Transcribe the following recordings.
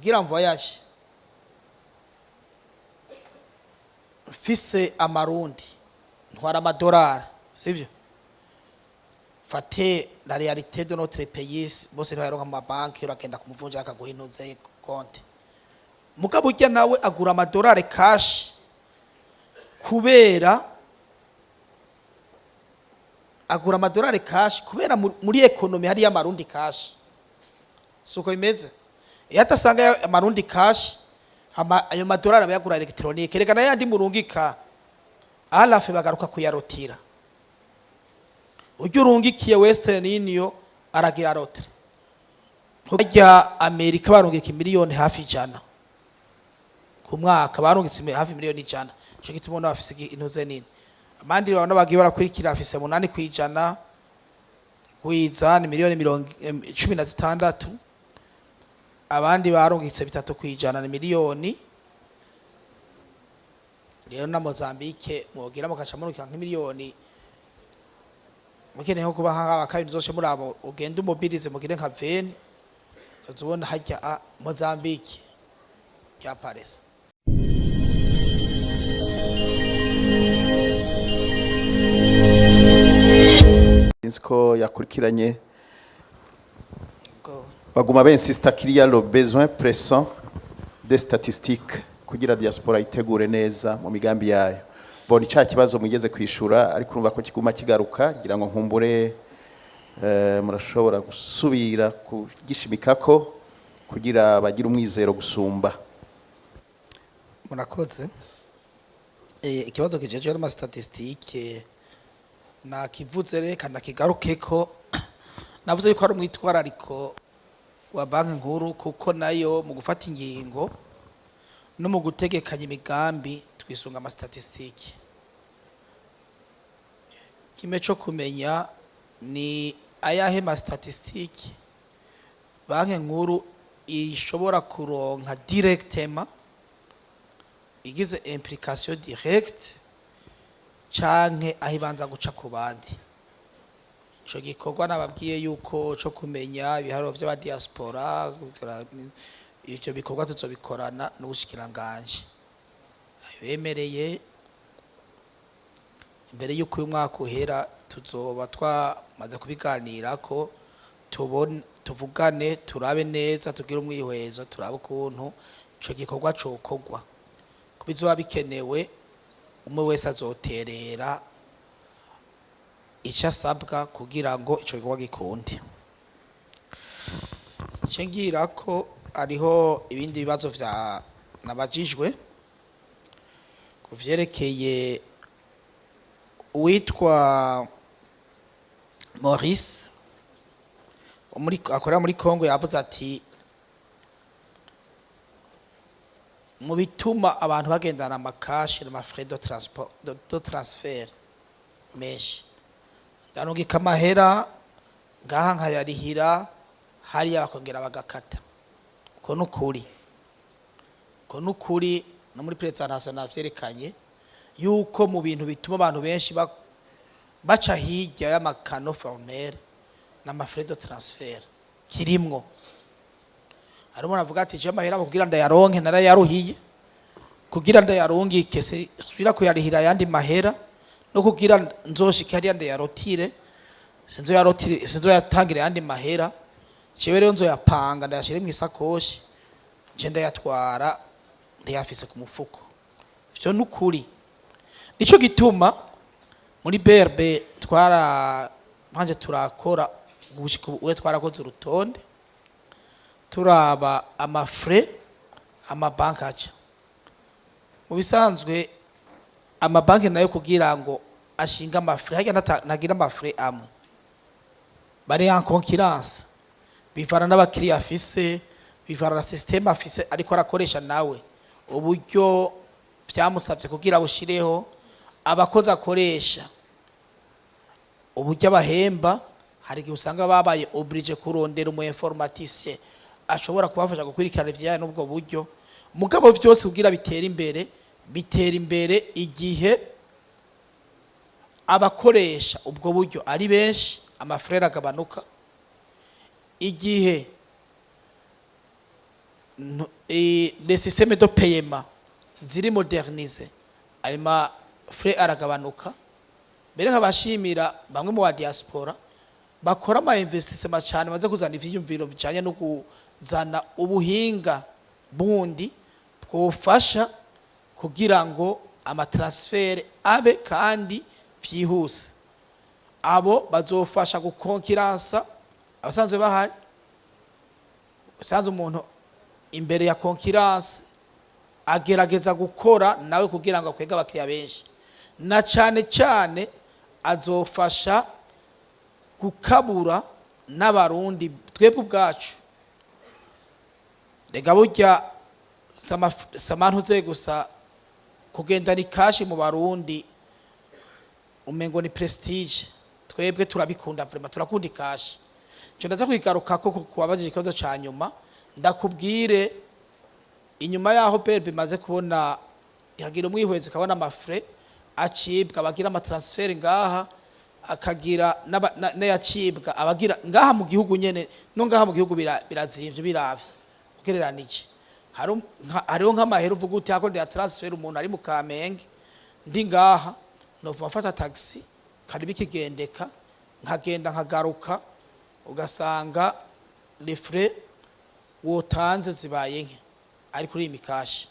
Kugira voyage mfise amarundi, ntwara amadolari, sivyo? Fate la réalité de notre pays, bose ntibayaronka mu mabanki, uragenda kumuvunja akaguha intuze konti. Mugabo urya nawe agura amadolari cash, kubera agura amadolari cash kubera muri économie hariyo amarundi cash. Suko bimeze? Iyo atasanga amarundi cash, ayo madolari aba yagura électronique. Reka nayandi murungika alafe bagaruka kuyarotira. Ujya urungikiye Western Union aragira retrait. Harya Amerika barungika miliyoni hafi 100 ku mwaka, barungitse hafi miliyoni 100. Ico gituma ubona bafise intuze nini. Abandi babona bagiye barakurikira, bafise 8% kwiza, ni miliyoni mirongo 16. Abandi barungitse 3%, ni miliyoni. Rero na Mozambique mwogira mukaca murungika nk'imiliyoni, mukeneye nko kuba nk'aba kabiri zose muri abo, ugende umobilize mugire nka 20, uzobona hajya a Mozambique ya paresa. Sinzi ko yakurikiranye. Baguma bensista qu'il y a le besoin pressant des statistiques kugira diaspora itegure neza mu migambi yayo. Bona icya kibazo mugeze kwishura, ariko urumva ko kiguma kigaruka, ngira ngo nkumbure murashobora gusubira kugishimikako kugira bagire umwizero gusumba. Murakoze. Ikibazo kijejwe n'ama statistiques nakivuze, reka nakigarukeko. Navuze yuko ari umwitwarariko wa Banki Nkuru, kuko nayo mu gufata ingingo no mu gutegekanya imigambi twisunga ama statistiques. Kimwe co kumenya ni ayahe ma statistiques Banki Nkuru ishobora kuronka directement, igize implication directe, canke aho ibanza guca ku bandi. Ico gikorwa nababwiye yuko co kumenya ibiharuro vy'aba diaspora, ivyo bikorwa tuzobikorana n'ubushikiranganji bemereye. Imbere y'uko uyu mwaka uhera tuzoba twamaze kubiganirako, tubone, tuvugane, turabe neza, tugire umwihwezo, turabe ukuntu ico gikorwa cokorwa. Kubizoba bikenewe, umwe wese azoterera icyo asabwa kugira ngo ico gikorwa gikunde. Nce ngira ko hariho ibindi bibazo vya nabajijwe ku vyerekeye uwitwa Maurice wo muri akorera muri Congo. Yavuze ati mu bituma abantu bagendana ama cash n'ama frais de transport, de transfert menshi, ndarungika amahera ngaha nkayarihira hariya, bakongera bagakata. Uko nukuri, uko nukuri. No muri présentation navyerekanye yuko mu bintu bituma abantu benshi baca hirya y'ama canaux formels n'ama frais de transfert kirimwo. Hari umuntu avuga ati: "Je amahera kugira ndayaronke narayaruhiye, kugira ndayarungike se subira kuyarihira ayandi mahera, no kugira nzoshike hariya ndayarotire, sinzoyarotire, sinzoyatangira ayandi mahera. Jewe rero nzoyapanga ndayashire mu isakoshi, nce ndayatwara ndayafise ku mufuko." Ivyo nukuri. Nico gituma muri BRB twara manje turakora gushika ubu, twarakoze urutonde turaba ama frais amabanki aca. Mu bisanzwe amabanki nayo kugira ngo ashinge ama frais harya ntagira ama frais amwe, bari en concurrence, bivana n'abakiriya afise, bivana na système afise ariko arakoresha nawe, uburyo vyamusavye kugira bushireho, abakozi akoresha, uburyo abahemba. Hari igihe usanga babaye obligé kurondera umu informaticien ashobora kubafasha gukurikirana ibijyanye n'ubwo buryo. Mugabo vyose kugira bitere imbere, bitera imbere igihe abakoresha ubwo buryo ari benshi, ama frais agabanuka. Igihe Les systèmes de paiement ziri modernisés, ayo ma frais aragabanuka. Mbere nkabashimira bamwe mu ba diaspora bakora ama investissement cyane, baze kuzana ivyiyumviro bijanye no kuzana ubuhinga bundi bwofasha kugira ngo ama transfert abe kandi vyihuse. Abo bazofasha gukonkiransa abasanzwe bahari. Usanzwe umuntu imbere ya concurrence agerageza gukora nawe kugira ngo akwege abakiriya benshi, na cyane cyane azofasha gukabura n'Abarundi twebwe ubwacu. Rega burya samantuze gusa kugendana i cash mu Barundi umengo ni prestige. Twebwe turabikunda vraiment, turakunda i cash. Ico ndaza kwigarukako kubabajije ikibazo ca nyuma. Ndakubwire, inyuma yaho BRB imaze kubona, ihagira umwihwezi, ikabona ama frais acibwa abagira ama transfert ngaha, akagira n'ayacibwa abagira ngaha mu gihugu nyene, no ngaha mu gihugu birazimvye biravye ugereranije. Hariho nk'amahera uvuga uti hako ya transfert umuntu ari mu Kamenge, ndi ngaha nova mfata taxi kari bikigendeka, nkagenda nkagaruka, ugasanga les frais wotanze zibaye nke ari kuri iyi mikashi.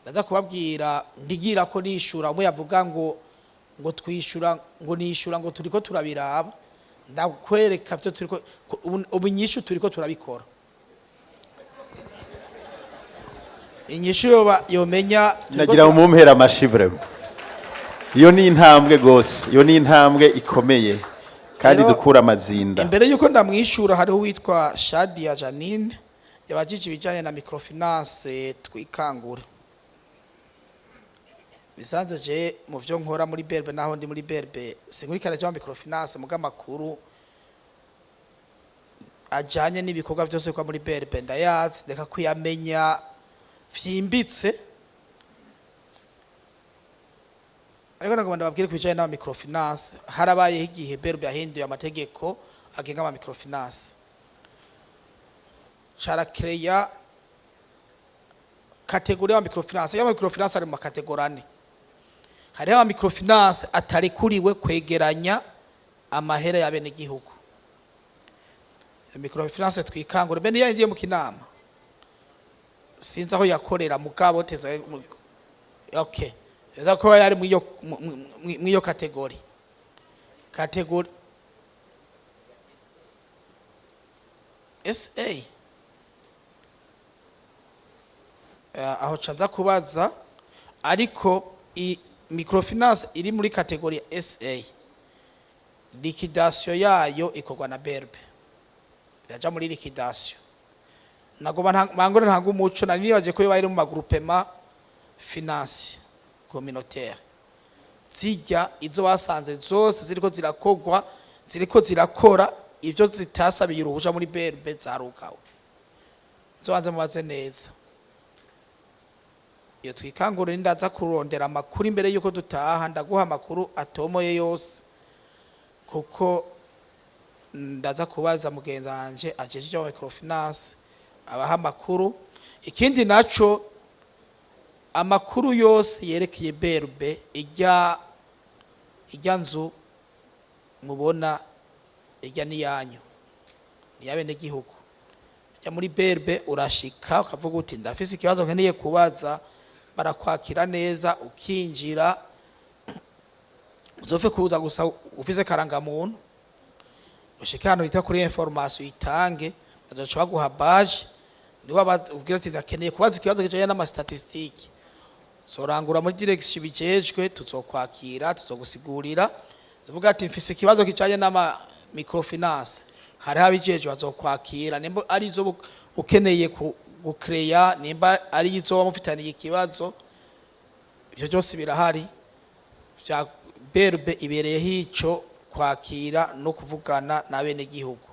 Ndaza kubabwira, ndigira ko nishura umwe yavuga ngo twishura, ngo nishura, ngo turiko turabiraba. Ndakwereka vyo turiko ubu inyishu turiko turabikora. Inyishu yoba yomenya turiko. Nagira ngo mumpere amashi vraiment. Iyo ni intambwe gose, iyo ni intambwe ikomeye kandi Rero, dukura amazinda. Imbere yuko ndamwishura, hariho uwitwa Shadia Janine yabajije ibijanye na microfinance Twikangura. Bisanze je mu vyo nkora muri BRB, naho ndi muri BRB sinkurikirana cyangwa microfinance, muga makuru ajanye n'ibikorwa byose kwa muri BRB ndayazi, ndeka kuyamenya vyimbitse. Ariko nagomba ndababwire ku bijanye n'ama microfinance, harabayeho igihe BRB yahinduye amategeko agenga ama microfinance, carakereya catégorie ya microfinance. Ya microfinance ari mu ma catégories ane. Hariho ama microfinance atarekuriwe kwegeranya amahera y'abenegihugu. Iyo microfinance Twikangure bene yagiye mu Kinama, sinzi aho yakorera, mugabo teza, okay, eza ko yari mwiyo catégorie SA. Aho canza kubaza, ariko i microfinance iri muri catégorie SA, liquidation yayo ikorwa na BRB, yaja muri liquidation. Nagomba mangore ntanga umuco. Nari nibaje ko yoba iri mu ma groupement financier communautaire, zijya izo basanze zose ziriko zirakogwa, ziriko zirakora ivyo zitasabiye uruhusha muri BRB, zarugawe. Nzobanze mubaze neza iyo Twikangure. Ndaza kurondera amakuru imbere yuko dutaha, ndaguha amakuru atomoye yose, kuko ndaza kubaza mugenzi wanje ajeje ibya microfinance abaha amakuru. Ikindi naco, amakuru yose yerekeye BRB, ijya nzu mubona ijya niyanyu, ni gihugu. Jya muri BRB, urashika ukavuga uti ndafise ikibazo nkeneye kubaza, barakwakira neza ukinjira. Uzopfe kuza gusa ufise karangamuntu, ushike hano bita kuri information, itange, bazoca baguha badge. Niwe ubwira ati ndakeneye kubaza ikibazo kijanye n'ama statistiques, zorangura muri direction bijejwe, tuzokwakira, tuzogusigurira. Uvuga ati mfise ikibazo kijanye n'ama microfinance, hariho abijejwe bazokwakira, nimba ari izo ukeneye gukereya, nimba ari izo wamufitaniye ikibazo, ivyo byose birahari. Vya BRB ibereyeho ico, kwakira no kuvugana n'abenegihugu.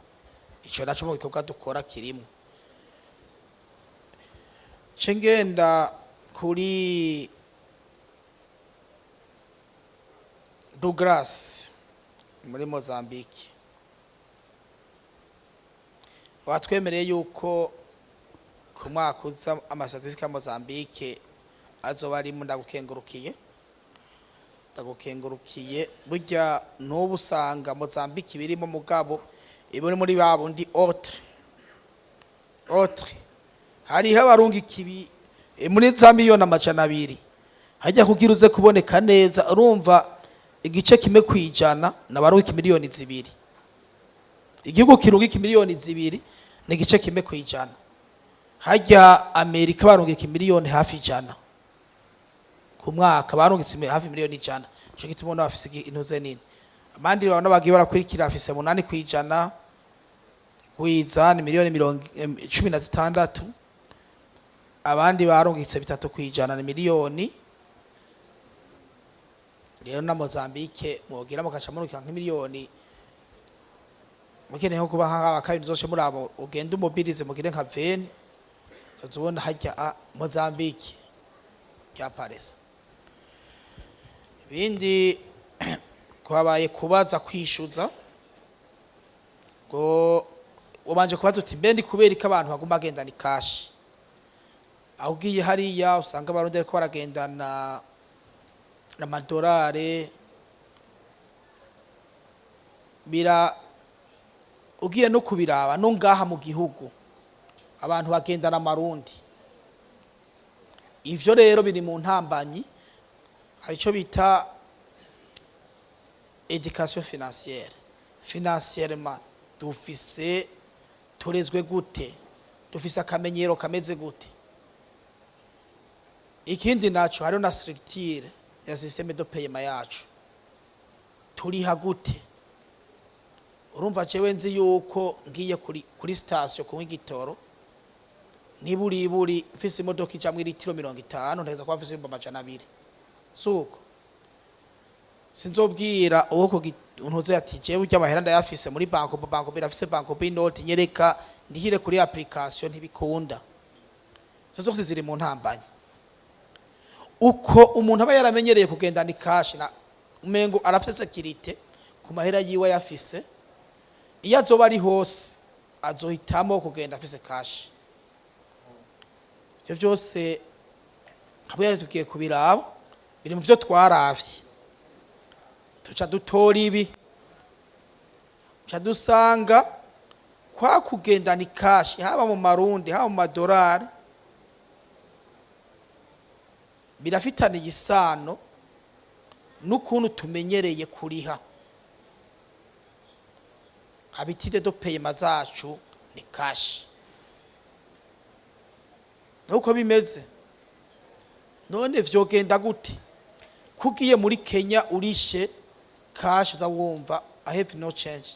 Ico naco mu bikorwa dukora kirimo. Ce ngenda kuri Douglas muri Mozambique, watwemereye yuko Ku mwaka uza ama statistiques ya Mozambique azoba arimo. Ndagukengurukiye, ndagukengurukiye. Burya n'ubu usanga Mozambique birimo, mugabo iba iri muri ba bundi autre autre. Hariho abarungika ibi muri za 200 miliyoni hajya kugira uze kuboneka neza. Urumva, igice 1% nabarungika 2 miliyoni. Igihugu kirungika 2 miliyoni ni igice 1%. Hajya Amerika barungika miliyoni hafi 100 ku mwaka, barungitse hafi miliyoni 100. Ico gituma ubona bafise intuze nini. Abandi babona bagiye barakurikira bafise 8%. Gwiza ni miliyoni mirongo 16. Abandi barungitse 3% ni miliyoni. Rero na Mozambique mwogira mukaca murungika nk'imiliyoni, mukeneye nko kuba nk'aba kabiri zose muri abo, ugende umobirize mugire nka 20, uzobona hajya a Mozambique ya paresa. Ibindi kwabaye kubaza kwishuza ngo wabanje kubaza uti: "Mbe ndi kubera ko abantu baguma bagendana i cash?" Aho ugiye hariya usanga Abarundi ariko baragendana amadolari. Bira ugiye no kubiraba no ngaha mu gihugu abantu bagendana amarundi. Ivyo rero biri mu ntambanyi. Hari icyo bita éducation financière. Financièrement dufise, turezwe gute? Dufise akamenyero kameze gute? Ikindi naco, hariho na structure ya système de paiement yacu. Turiha gute? Urumva, jewe nzi yuko ngiye kuri station kunywa igitoro, niburiburi mfise imodoka ijamwo iritiro 50, nteza kuba mfise 200,000. Suko sinzobwira uwo ku ntuze ati: "Jewe urya amahera ndayafise muri banko, banko birafise banko b'inoti, nyereka ndihire kuri application." Ntibikunda. Izo zose ziri mu ntambanyi. Uko umuntu aba yaramenyereye kugendana i cash na umengo arafise sécurité ku mahera yiwe yafise, iyo azoba ari hose azohitamo kugenda afise cash. Ivyo vyose hamwe tugiye kubiraba, biri mu vyo twaravye, tuca dutora ibi, tuca dusanga kwa kugendana i cash, haba mu marundi, haba mu madolari, birafitaniye isano n'ukuntu tumenyereye kuriha. Habitude de paiement zacu ni cash. Nuko bimeze. None vyogenda gute kugiye muri Kenya urishe cash, uza wumva "I have no change"?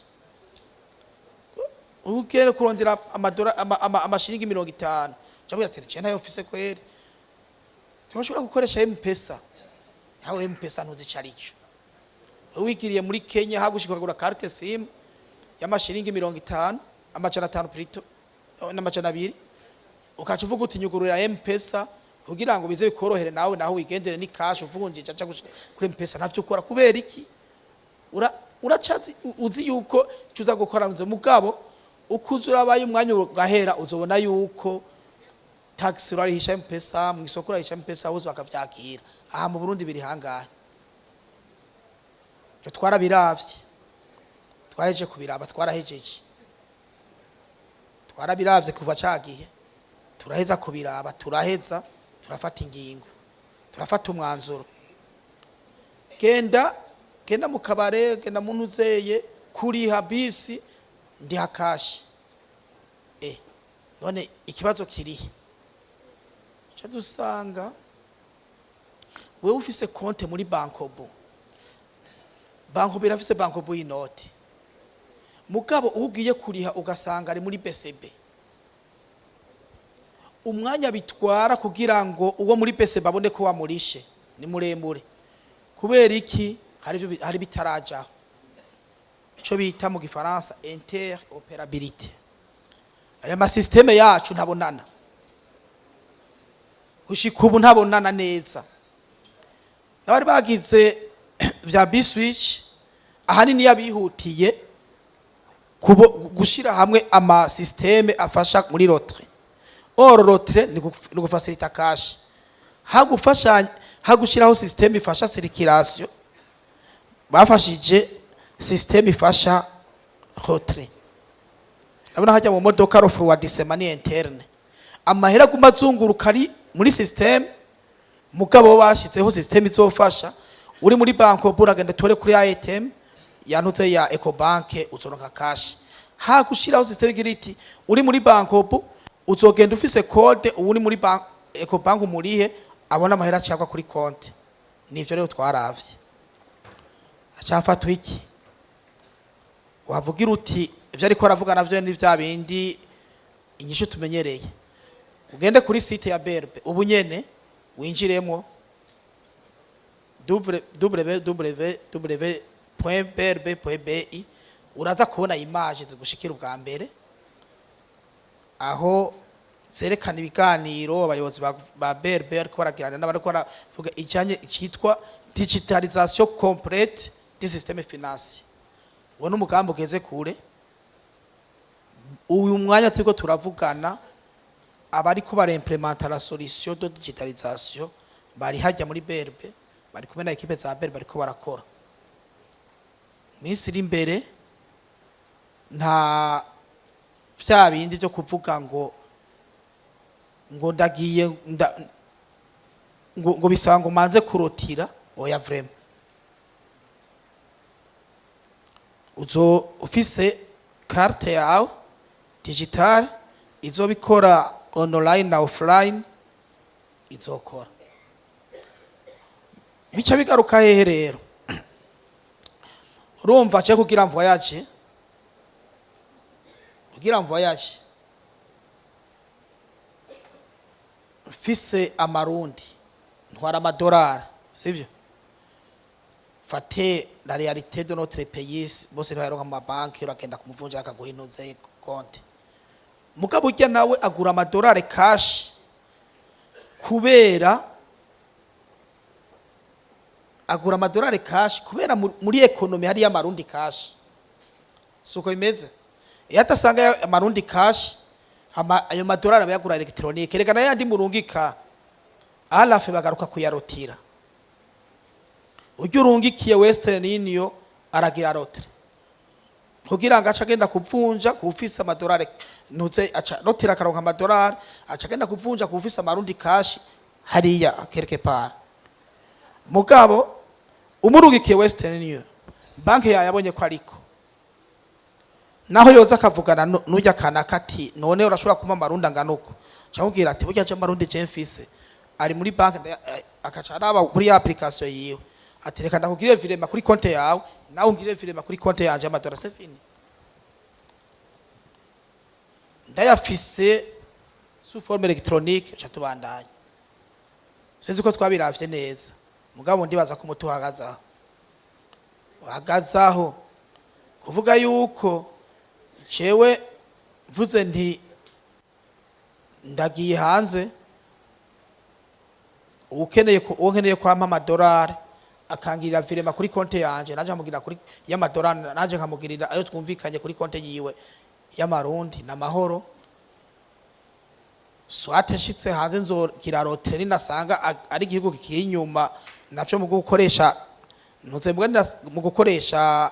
Ugere kurondera amadora amashiringi 50, cyangwa ati: "Ntayo ntayo mfise kweri." Ntushobora gukoresha M-Pesa. Ntawe M-Pesa ntuzi ico arico. Wigiriye muri Kenya, hagushika kugura carte SIM y'amashiringi 50, 500 plutôt, n'200, ukaca uvuga uti: "Nyugururira M-Pesa," kugira ngo bize bikorohere nawe naho wigendere ni cash uvunjisha aca kuri M-Pesa. Ntavyo ukora. Kubera iki? Ura uracazi uzi yuko icyo uza gukora nze. Mugabo ukuze urabaye umwanya ugahera, uzobona yuko taxi urarihisha M-Pesa, mu isoko urahisha M-Pesa, hose bakavyakira. Aha mu Burundi biri hangahe? Ivyo twarabiravye, twarahejeje kubiraba, twarahejeje, twarabiravye kuva cagihe turaheza kubiraba, turaheza turafata ingingo, turafata umwanzuro. Genda, genda mu kabare, genda mu ntuzeye kuriha bisi, ndiha cash. None ikibazo kirihe? Ca dusanga wewe ufise konte muri Bancobu, Bancobu irafise Bancobu y'inoti, mugabo uwo ugiye kuriha ugasanga ari muri BCB. Umwanya bitwara kugira ngo uwo muri BCB abone ko wamurishe ni muremure. Kubera iki? Hari ivyo hari bitarajaho, ico bita mu gifaransa interopérabilité. Aya ma systèmes yacu ntabonana gushika ubu, ntabonana neza. N'abari bagize vya biswitch ahanini yabihutiye gushira hamwe ama systèmes afasha muri retrait. Or retrait ni gufacilita cash, hagufashanya, hagushyiraho système ifasha circulation, bafashije système ifasha retrait. Ndabona hajya mu modoka, refroidissement ni interne, amahera aguma azunguruka ari muri système. Mugabo bashyizeho système izofasha uri muri banko, buragenda tore kuri ATM yanutse ya Ecobank, uzoronka cash. Ha gushiraho système igira iti uri muri banko uzogenda ufise code, uri muri bank Ecobank umurihe, abona amahera acagwa kuri konti. Nivyo rero twaravye. Acafatwa iki wavugira uti ivyo ariko aravuga navyo ni vya bindi inyishu tumenyereye. Ugende kuri site ya BRB ubu nyene, winjiremo www.brb.bi, uraza kubona image zigushikira ubwa mbere, aho zerekana ibiganiro abayobozi ba BRB ariko baragirana n'abariko baravuga ijanye icitwa digitalisation complète du système financier. Uwo ni umugambi ugeze kure. Uyu mwanya turiko turavugana, abariko baraimplementa la solution de digitalisation bari hajya muri BRB, bari kumwe na équipe za BRB, bariko barakora. Minsi iri imbere nta vya bindi byo kuvuga ngo ndagiye ngo bisaba ngo manze kurotira. Oya, vraiment, uzo ufise carte yawe digital, izobikora online na offline, izokora. Bica bigaruka hehe rero? Urumva cyo kugira voyage mfise amarundi, ntwara amadolari, sivyo? Fate la réalité de notre pays, bose ntibayaronka mu mabanki, uragenda kumuvunja akaguha inoze konti. Mugabo urya nawe agura amadolari cash, kubera agura amadolari cash kubera muri économie hariyo amarundi cash. Suko bimeze? Iyo atasanga amarundi cash, ayo madolari aba yagura électronique. Reka nayo yandi murungika alafe bagaruka kuyarotira. Ujya urungikiye Western Union aragira retrait kugira ngo ace agenda kuvunja ku ufise amadolari ntuze, aca rotira akaronka amadolari, aca agenda kuvunja ku ufise amarundi cash hariya quelque part. Mugabo umurungikiye Western Union, banki yayabonye ko ariko naho yoza akavugana n'ujya kanaka ati: "None urashobora kumpa amarundi angana uko?" Camubwira ati: "Burya je amarundi je mfise ari muri banki." Akaca araba kuri ya application yiwe ati: "Reka ndakugirire virement kuri konte yawe, nawe ungirire virement kuri konte yanje y'amadolari, c'est fini." Ndayafise sous forme électronique, ca tubandanya. Sinzi ko twabiravye neza, mugabo ndibaza ko umuti uhagaze aho, uhagaze aho kuvuga yuko jewe mvuze nti ndagiye hanze, ukeneye uwo nkeneye kwampa amadolari akangirira virement kuri konte yanje, nanje nkamugirira kuri y'amadolari, nanje nkamugirira ayo twumvikanye kuri konte yiwe y'amarundi, na mahoro. Soit nshitse hanze nzogira retrait, ninasanga ari igihugu kikiri inyuma navyo mu gukoresha ntuze mbwa mu gukoresha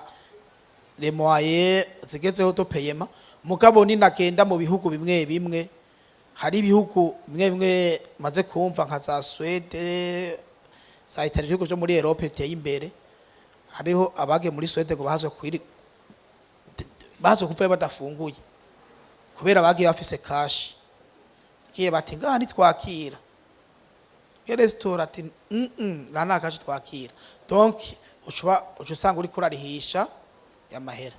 les moyens zigezeho de paiement. Mugabo ninagenda mu bihugu bimwe bimwe, hari ibihugu bimwe bimwe maze kumva nka za Suède, za Italie, ibihugu byo muri Europe biteye imbere. Hariho abagiye muri Suède ngo bahazwe kwiri bahazwe kuvayo badafunguye kubera bagiye bafise cash. Giye bati: "Ngaha ntitwakira." Resitora ati: Ngaha nta cash twakira." Donc ucuba uca usanga uriko urarihisha y'amahera.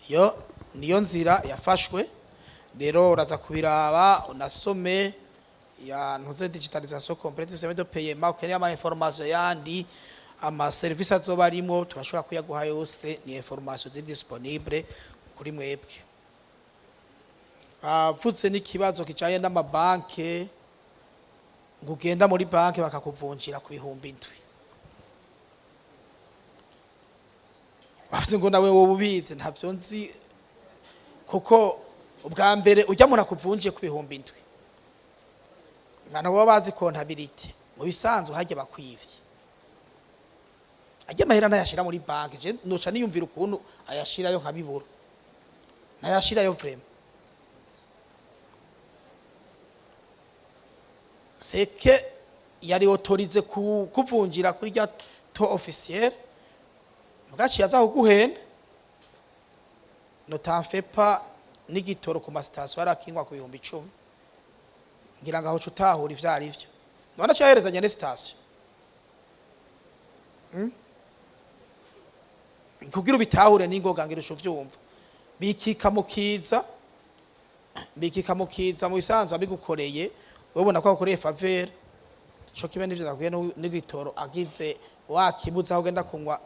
Iyo niyo nzira yafashwe. Rero uraza kubiraba, unasome ya ntuze digitalisation complète système de paiement. Ukeneye ama information yandi, ama service azoba arimo, turashobora kuyaguha yose, ni information ziri disponible kuri mwebwe. Bavutse n'ikibazo kijanye n'amabanke, ngo ugenda muri banke bakakuvunjira ku 7000. Bavuze ngo nawe wowe ubizi. Ntavyo nzi, kuko ubwa mbere ujya umuntu akuvunjiye ku 7000. Abantu baba bazi comptabilité, mu bisanzwe hajya bakwivye, ajya amahera ntayashira muri banki. Je noca niyumvira ukuntu ayashirayo nkabibura, ntayashirayo vraiment. Seke yari autorisé kuvunjira kuri rya taux officiel, mugaciye aza kuguhenda. Ne t'en fais pas, n'igitoro ku ma stations arakingwa ku 10,000. Ngira ngo aho uca utahura ivyo ari vyo. None aca yaherezanya ne station, Kugira ubitahure n'ingoga, ngira uca uvyumva. Bikika mu kiza, bikika mu kiza. Mu bisanzwe abigukoreye ubona ko agukoreye faveur, co kimwe n'ivyo nakubwiye n'igitoro. Agize wakibuza aho ugenda kunywa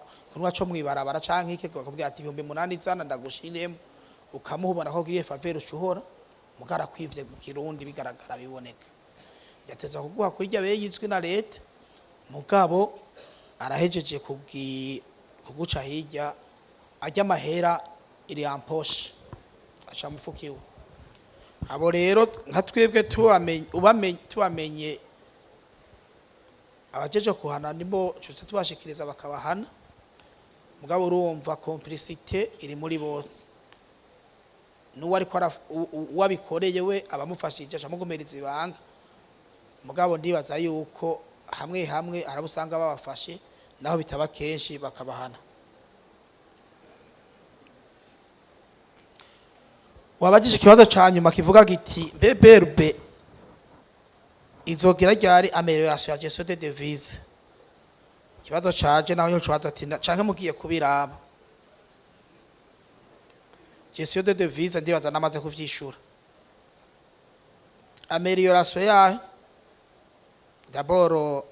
co mwibarabara canke iki, bakubwira ati 8,000 zana ndagushiremo, ukamuha, ubona ko agiriye faveur, uca uhora mugara kwivye. Mu Kirundi bigaragara, biboneka, yatezwa kuguha kurya beyizwi na leta, mugabo arahejeje kuguca hirya, ajya amahera iri en poche, aca mufukiwe. Abo rero nka twebwe tubamenye, ubamenye, tubamenye, abajeje kuhana nibo tuca tubashikiriza bakabahana. Mugabo urumva complicité iri muri bose, n'uwo ariko uwabikoreye we abamufashije acamugumereza ibanga. Mugabo ndibaza yuko hamwe hamwe harabo usanga babafashe, naho bitaba kenshi, bakabahana. Wabajije ikibazo ca nyuma kivuga giti: mbe BRB izogira ryari amélioration ya gestion de devise? Ikibazo caje naho nyoco ati canke mugiye kubiraba gestion de devise. Ndibaza namaze kuvyishura. Amélioration yayo, d'abord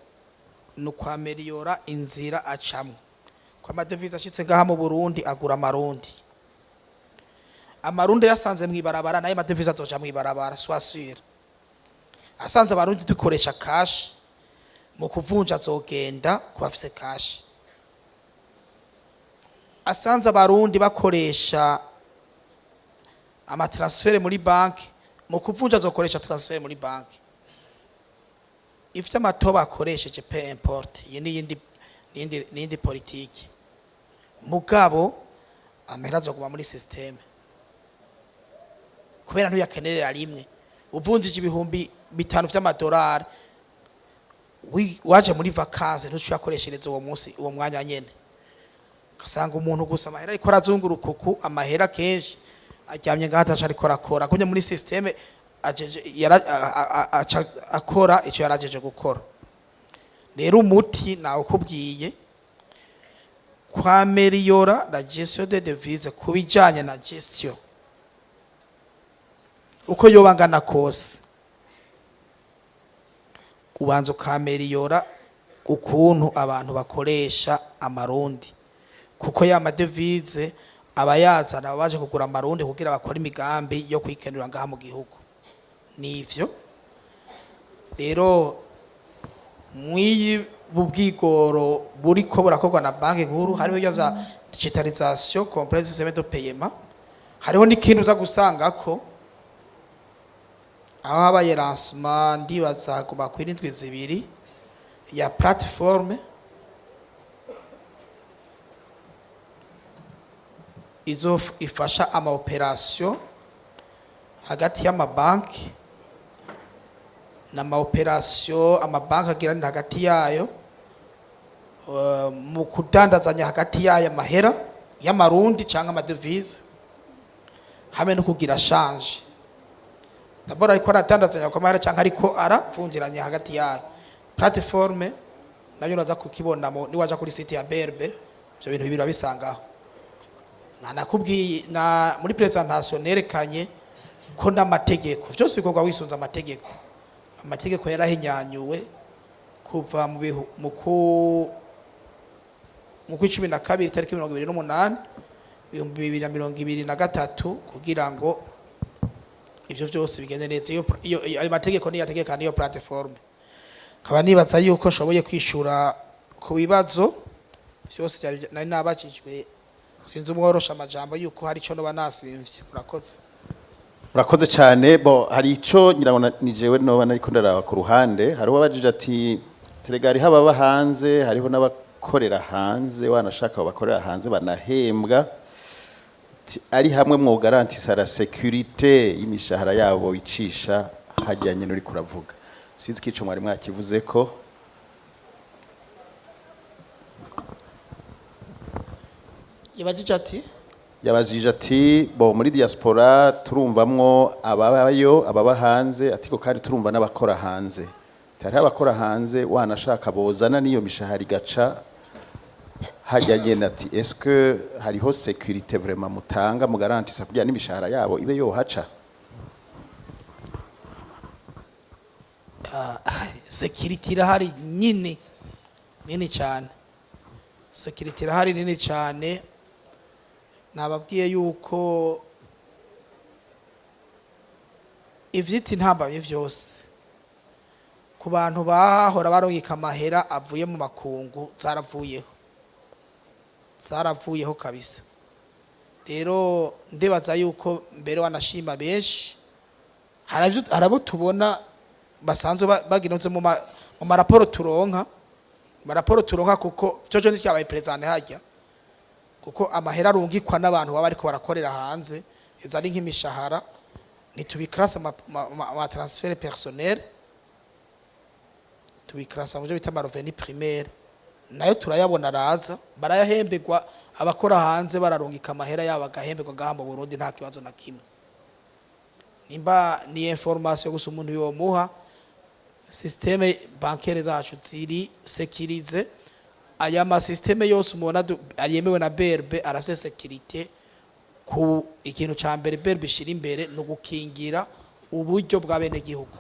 ni ukwameliyora inzira acamwo, ko ama devises ashitse ngaha mu Burundi agura amarundi. Amarundi yasanze mw'ibarabara, nayo ma devises azoja mw'ibarabara, sois sûr. Asanze abarundi dukoresha cash mu kuvunja, azogenda ku bafise cash. Asanze abarundi bakoresha ama transferts muri banki, mu kuvunja azokoresha transfert muri banki. Ivyo ama taux bakoresheje, peu importe, iyi ni yindi politiki. Mugabo amahera azoguma muri système, kubera ntuyakenerera rimwe. Uvunjije 5,000 vy'amadolari, waje muri vacances, ntuce uyakoreshereza uwo munsi, uwo mwanya nyene. Ugasanga umuntu gusa amahera ariko arazunguruka uku, amahera kenshi aryamye ngaho, ataca ariko arakora, agumye muri système, ajeje aca akora ico yarajeje gukora. Rero umuti nawukubwiye: kwameliyora la gestion de devise. Ku bijanye na gestion, uko yoba angana kose, ubanza ukameliyora ukuntu abantu bakoresha amarundi, kuko ya ma devises aba yazana aba baje kugura amarundi kugira bakore imigambi yo kwikenura ngaha mu gihugu. Nivyo rero mw'iyi bubwigoro buriko burakorwa na Banki Nkuru, hariho ibyo vya digitalisation complète système de paiement, hariho n'ikindi uza gusanga ko aho habaye lancement, ndibaza kuba kuri indwi 2, ya plateforme izo ifasha ama opérations hagati y'amabanki n'ama opérations amabanki agiranira hagati yayo, mu kudandazanya hagati yayo amahera y'amarundi cyangwa ama devises, hamwe no kugira change. D'abord ariko aradandazanya ku mahera cyangwa ariko aravunjiranya hagati yayo. Plateforme nayo uraza kukibona niwaja kuri site ya BRB, ivyo bintu bibiri urabisangaho. Nakubwiye na muri présentation nerekanye ko n'amategeko, vyose bikorwa wisunze amategeko. Amategeko yarahinyanyuwe kuva mu bihu mu ku mu kw'icumi na kabiri, tariki 28, 2023, kugira ngo ivyo vyose bigende neza. Iyo ayo mategeko niyo ategeka niyo plateforme. Nkaba nibaza yuko nshoboye kwishura ku bibazo vyose nari nabajijwe. Sinzi umworosha amajambo yuko hari ico noba nasimvye. Murakoze. Murakoze cyane. Bo hari ico ngira ngo ni jewe noba nariko ndaraba ku ruhande. Hariho abajije ati terega hariho ababa hanze, hariho n'abakorera hanze, wanashaka abo bakorera hanze banahembwa. Ati, ari hamwe mwogarantisa la sécurité y'imishahara yabo icisha hajyanye n'uri kuravuga. Sinzi ko ico mwari mwakivuze ko. Yabajije ati? Yabajije ati bo muri diaspora turumvamwo ababayo, ababa hanze, atiko kandi turumva n'abakora hanze. Ati, hariho abakora hanze wanashaka bozana n'iyo mishahara igaca hajya nyene. Ati est-ce que hariho sécurité vraiment mutanga, mugarantisa kugira n'imishahara yabo ibe yohaca? Sécurité irahari nini nini cyane. Sécurité irahari nini cyane. Nababwiye yuko ivyita intambamyi vyose ku bantu bahora barungika amahera avuye mu makungu zaravuyeho, zaravuyeho kabisa. Rero ndibaza yuko mbere wanashima benshi hari abo tubona basanzwe bagira mu maraporo turonka, maraporo turonka, kuko cyo nticyabaye présenté hajya, kuko amahera arungikwa n'abantu baba ariko barakorera hanze, iza ari nk'imishahara, ntitubikarasa ama transfert personnel, tubikarasa mu byo bita ama revenu primaire. Nayo turayabona araza, barayahemberwa. Abakora hanze bararungika amahera yabo agahemberwa ngaha mu Burundi, nta kibazo na kimwe. Nimba ni information gusa umuntu yomuha, système bancaire zacu ziri sécurisé. Aya ma système yose umubona yemewe na BRB arafise sécurité. Ku ikintu ca mbere BRB ishira imbere ni ugukingira uburyo bwa bene gihugu.